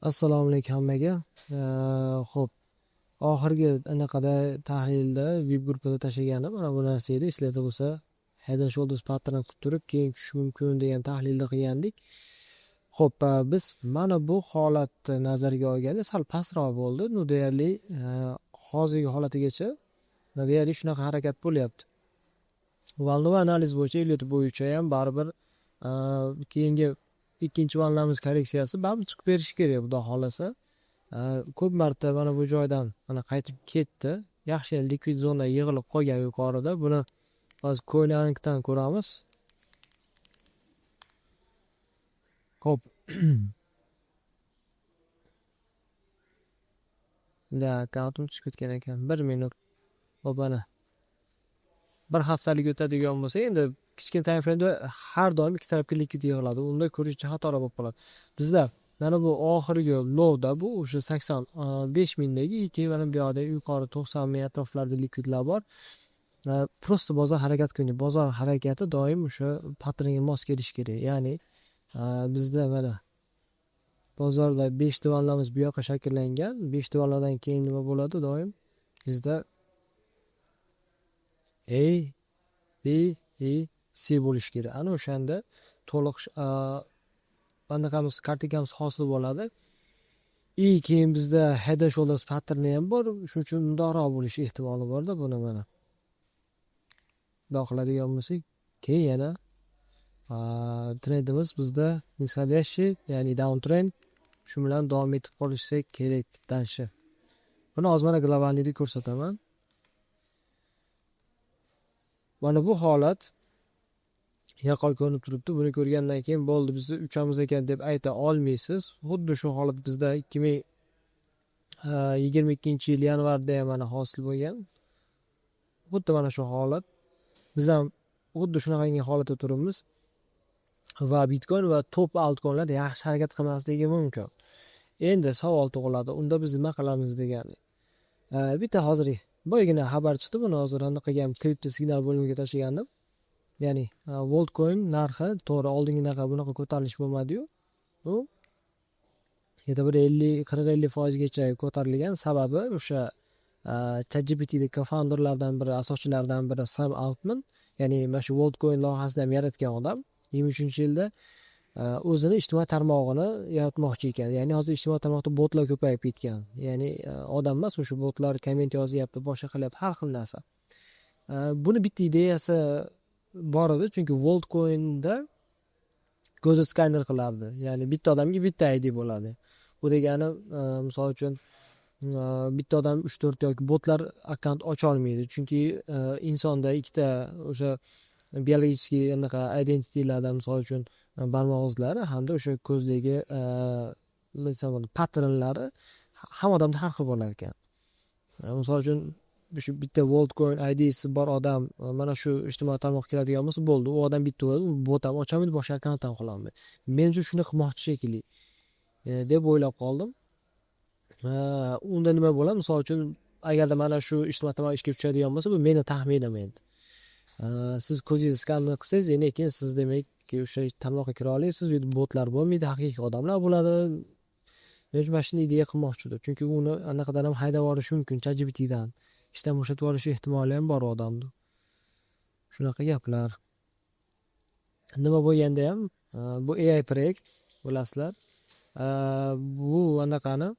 Assalomu alaykum hammaga. Xo'p, oxirgi anaqada tahlilda VIP gruppada tashlaganim mana bu narsa edi. Esinglarda bo'lsa, Head and Shoulders pattern qilib turib, keyin tushishi mumkin degan tahlilni qilgandik. Xo'p, biz mana bu holatni nazarga olganda sal pastroq bo'ldi. Ну, deyarli hozirgi holatigacha deyarli shunaqa harakat bo'lyapti. Волновой analiz bo'yicha, Elliot bo'yicha ham baribir keyingi ikkinchi волна miz korreksiyasi baribir chiqib berishi kerak, xudo xohlasa. Ko'p marta mana bu joydan mana qaytib ketdi. Yaxshi likvid zona yig'ilib qolgan yuqorida. Buni hozir CoinAnkdan ko'ramiz. Xo'p. Da, akkauntim tushib ketgan ekan. 1 minut. Xo'p, mana. Bir haftalik o'tadigan bo'lsa, endi kichkina time frame'da har doim ikki tarafga likvid yig'iladi. Unda ko'rish xatolar bo'lib qoladi. Bizda mana bu oxirgi lowda bu o'sha 85 mingdagi, keyin mana bu yoqda yuqori 90 ming atroflarida likvidlar bor. Просто bozor harakat qilmaydi. Bozor harakati doim o'sha patternga mos kelishi kerak. Ya'ni bizda mana bozorda 5 ta волна miz bu yoqqa shakllangan. 5 ta волна dan keyin nima bo'ladi doim? Bizda A, B, E, C bo'lishi kerak. Ana o'shanda to'liq anaqamiz, kartinkamiz hosil bo'ladi. И keyin bizda Head and Shoulders patterni ham bor. Shuning uchun bundoqroq bo'lishi ehtimoli borda buni mana. Bundoq qiladigan bo'lsak, keyin yana trendimiz bizda нисходящий, ya'ni downtrend, shu bilan davom etib qolishsa kerak дальше. Buni hozir mana globalniyda ko'rsataman. Mana bu holat yaqqol ko'rinib turibdi. Buni ko'rgandan keyin bo'ldi, biz uchamiz ekan deb ayta olmaysiz. Xuddi shu holat bizda 2022-yil yanvarda ham mana hosil bo'lgan. Xuddi mana shu holat. Biz ham xuddi shunaqangi holatda turibmiz. Va Bitcoin va top altcoinlar yaxshi harakat qilmasligi mumkin. Endi savol tug'iladi, unda biz nima qilamiz degan. Bitta hozir boyagina xabar chiqdi, buni hozir anaqa ham kripto signal bo'limiga tashlagandim. Ya'ni Worldcoin narxi to'g'ri oldingidaqa bunaqa ko'tarilish bo'lmadi-yu. U yerda bir 40-50 foizgacha ko'tarilgan. Sababi o'sha ChatGPT'da co-founderlardan biri, asoschilaridan biri Sam Altman, ya'ni mana shu Worldcoin loyihasini ham yaratgan odam 23-yilda o'zini ijtimoiy tarmog'ini yaratmoqchi ekan. Ya'ni hozir ijtimoiy tarmoqda botlar ko'payib ketgan. Ya'ni odam emas, o'sha botlar komment yozyapti, boshqa qilyapti, har xil narsa. Buni bitta ideyasi bor edi, chunki Worldcoin'da ko'zi skaner qilardi. Ya'ni bitta odamga bitta ID bo'ladi. Bu degani, misol uchun, bitta odam 3-4 yoki botlar akkaunt ocha olmaydi. Chunki insonda ikkita o'sha biologik anaqa identitylardan, misol uchun, barmoq izlari hamda o'sha ko'zdagi patternlari hamma odamda har xil bo'lar ekan. Misol uchun, shu bitta Worldcoin IDsi bor odam mana shu ijtimoiy tarmoqqa keladigan bo'lsa, bo'ldi. U odam bitta bo'ladi, u bot ham ocholmaydi, boshqa akkaunt ham qilolmaydi. Menimcha shuni qilmoqchi shekilli deb o'ylab qoldim. Unda nima bo'ladi? Misol uchun, agarda mana shu ijtimoiy tarmoq ishga tushadigan bo'lsa, bu meni taxminim endi. Siz ko'zingizni skanni qilsangiz, endi keyin siz demak o'sha tarmoqqa kira olasiz, u yerda botlar bo'lmaydi, haqiqiy odamlar bo'ladi. Menimcha mana shunday ideya qilmoqchidir. Chunki uni anaqadan ham haydab yuborishi mumkin, ChatGPTdan. Ishdan bo'shatib yuborish ehtimoli ham bor odamni. Shunaqa gaplar. Nima bo'lganda ham, bu AI proyekt, bilasizlar. Bu anaqani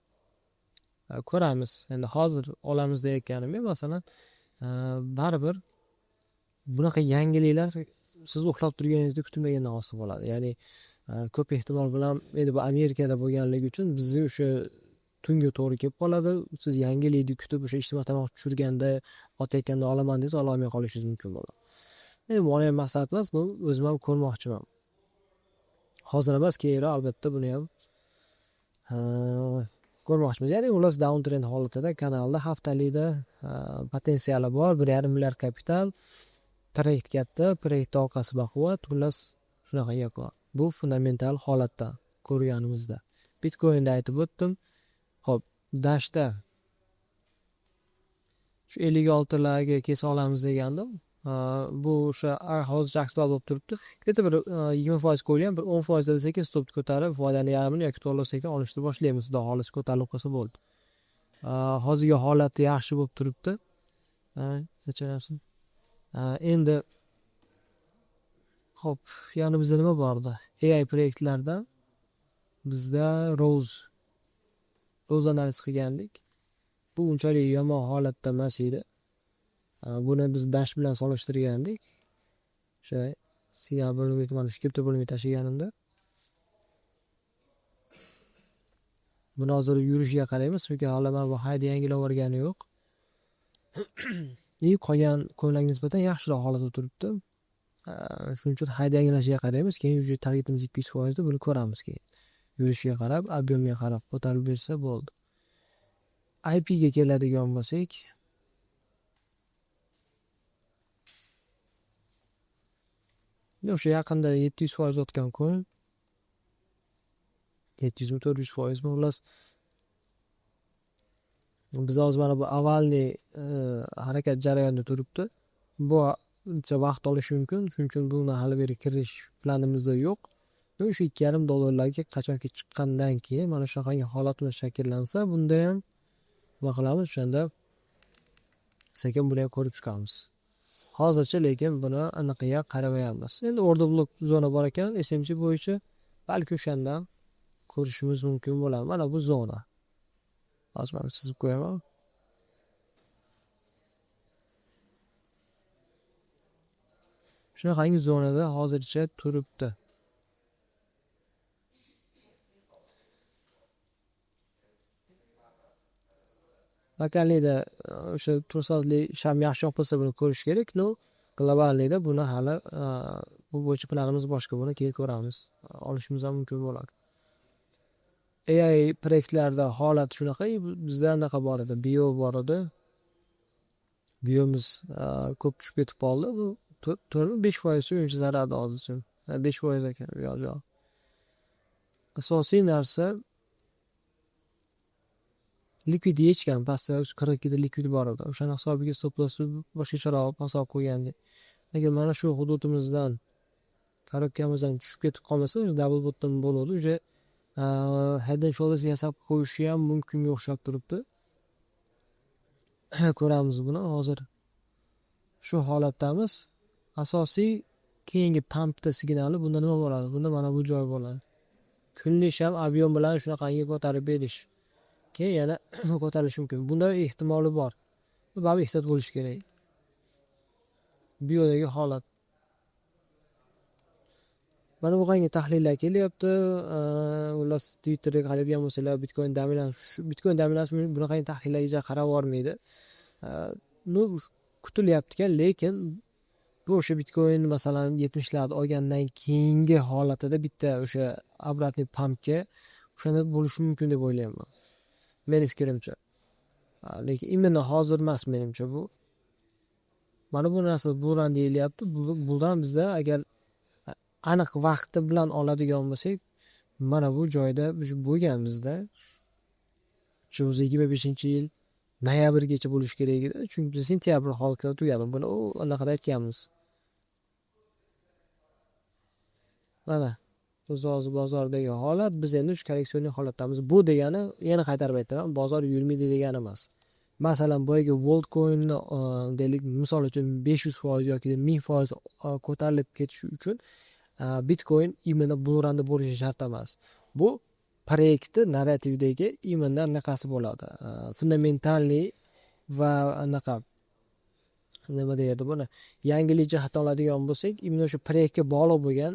ko'ramiz. Endi hozir olamiz deyotganim yo'q, masalan, baribir bunaqa yangiliklar siz uxlab turganingizda kutilmagandan hosil bo'ladi. Ya'ni ko'p ehtimol bilan endi bu Amerikada bo'lganligi uchun bizni o'sha tunga to'g'ri kelib qoladi. Siz yangilikni kutib o'sha ijtimoiy tarmoq tushirganda, otayotganda olaman desangiz, ololmay qolishingiz mumkin bo'ladi. Endi bu ham maslahat emas, bu o'zim ham ko'rmoqchiman. Hozir emas, keyinroq albatta buni ham ko'rmoqchimiz. Ya'ni xullas downtrend holatida kanalda haftalikda potensiali bor, 1,5 milliard kapital, proyekt katta, proyekt orqasi baquvvat, xullas shunaqa gaplar. Bu fundamental holatda ko'rganimizda. Bitcoin'da aytib o'tdim. Xo'p, Dashda shu 56 larga kesa olamiz degandim. Bu o'sha hozircha aktual bo'lib turibdi. Где-то bir 20% qo'yilgan, bir 10% da sekin stopni ko'tarib, foydani yarmini yoki to'liq sekin olishni boshlaymiz. Xudo xohlasa ko'tarilib qolsa bo'ldi. Hozirgi holati yaxshi bo'lib turibdi. Endi hop, yana bizda nima bor edi? AI proyektlardan bizda Rose analiz qilgandik. Bu unchalik yomon holatda emas edi. Buni biz Dash bilan solishtirgandik. O'sha signal bo'limiga, mana shu kripto bo'limiga tashlaganimda. Buni hozir yurishiga qaraymiz, chunki hali mana bu hayda yangilab yuborgani yo'q. Qolgan coinlarga nisbatan yaxshiroq holatda turibdi. Shuning uchun hayda yangilashiga qaraymiz, keyin уже targetimiz 200% da buni ko'ramiz keyin. Yurishiga qarab, объемga qarab ko'tarib bersa bo'ldi. IP ga keladigan bo'lsak, o'sha yaqinda 700% o'tgan coin, 700 mi 400% mi, xullas biz hozir mana bu avalniy harakat jarayonida turibdi. Bu uncha vaqt olishi mumkin, shuning uchun buni hali beri kirish planimizda yo'q. O'sha $2.5 qachonki chiqqandan keyin mana shunaqangi holatimiz shakllansa, bunda ham nima qilamiz, o'shanda sekin buni ham ko'rib chiqamiz. Hozircha lekin buni anaqaga qaramayapmiz. Endi order block zona bor ekan SMC bo'yicha, balki o'shandan ko'rishimiz mumkin bo'ladi. Mana bu zona. Hozir mana chizib qo'yaman. Shunaqangi zonada hozircha turibdi. Lokallikda o'sha 4 soatlik sham yaxshi yopilsa buni ko'rish kerak. No, globallikda buni hali bu bo'yicha planimiz boshqa, buni keyin ko'ramiz. Olishimiz ham mumkin bo'ladi. AI proyektlarda holat shunaqa, bizda anaqa bor edi, bio bor edi. Biomiz ko'p tushib ketib qoldi. Bu 4-5% uncha zararda hozircha. 5% ekan bu yoq. Asosiy narsa likvid yechgan, pastda 42 da likvid bor edi. O'shani hisobiga stop lossni boshqacharoq hisob qo'ygandik. Agar mana shu hududimizdan, korobkamizdan tushib ketib qolmasa, o'zi double bottom bo'ladi. Уже head and shoulders yasab qo'yishi ham mumkinga o'xshab turibdi. Ko'ramiz buni hozir. Shu holatdamiz. Asosiy keyingi pumpda signali bunda nima bo'ladi? Bunda mana bu joy bo'ladi. Kunlik ham объем bilan shunaqangi ko'tarib berish. Keyin yana ko'tarilishi mumkin. Bunda ehtimoli bor. Baribir ehtiyot bo'lish kerak. Biodagi holat. Mana bu qanday tahlillar kelyapti. Xullas Twitterga qaraydigan bo'lsanglar, Bitcoin dominance, Bitcoin dominance bunaqangi tahlillarga qarab bormaydi. Ну, kutilyapti ekan, lekin bu o'sha Bitcoin masalan 70larda olgandan keyingi holatida bitta o'sha обратный pumpga o'shanda bo'lishi mumkin deb o'ylayman. Meni fikrimcha. Lekin imенно hozir emas menimcha bu. Mana bu narsa bullrun deyilyapti. Bullrun bizda agar aniq vaqti bilan oladigan bo'lsak, mana bu joyda bo'lgan bizda. Shu o'zi 25-yil noyabrgacha bo'lishi kerak edi. Chunki biz sentyabr holatida tugadi. Buni u anaqada aytganmiz. Mana biz hozir bozordagi holat, biz endi shu korreksionli holatdamiz. Bu degani, yana qaytarib aytaman, bozor yurmaydi degani emas. Masalan, boyagi Worldcoin'ni deylik, misol uchun 500% yoki 1000% ko'tarilib ketishi uchun Bitcoin imенно bullrunda bo'lishi shart emas. Bu proyektni narrativdagi imенно anaqasi bo'ladi. Fundamentalniy va anaqa nima deydi buni? Yangilik jihatdan oladigan bo'lsak, imенно o'sha proyektga bog'liq bo'lgan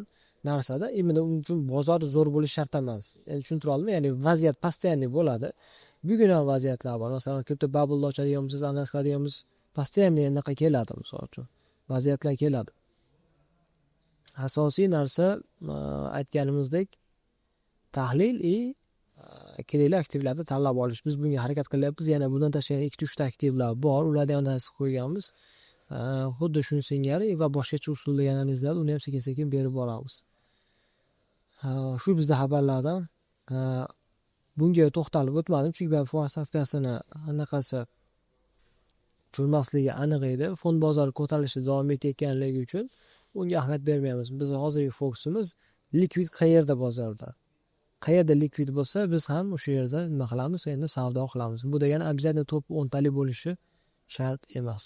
narsada imенно uning uchun bozor zo'r bo'lishi shart emas. Ya'ni tushuntira oldimmi? Ya'ni vaziyat постоянный bo'ladi. Bugun ham vaziyatlar bor. Masalan, kripto bubble ochadigan bo'lsangiz, analiz qiladigan bo'lsangiz, постоянный anaqa keladi, misol uchun. Vaziyatlar keladi. Asosiy narsa aytganimizdek tahlil i kerakli aktivlarni tanlab olish. Biz bunga harakat qilyapmiz. Yana bundan tashqari 2-3 ta aktivlar bor. Ularni ham analiz qilib qo'yganmiz. Xuddi shuni singari va boshqacha usuldagi analizlarni uni ham sekin-sekin berib boramiz. Shu bizda xabarlardan. Bunga to'xtalib o'tmadim, chunki bu foiz stavkasini anaqasi Tushirmasligi aniq edi. Fond bozori ko'tarilishda davom etayotganligi uchun unga ahamiyat bermayapmiz. Biz hozirgi fokusimiz likvid qayerda bozorda. Qayerda likvid bo'lsa, biz ham o'sha yerda nima qilamiz, endi savdo qilamiz. Bu degani обязательно top 10 talik bo'lishi shart emas.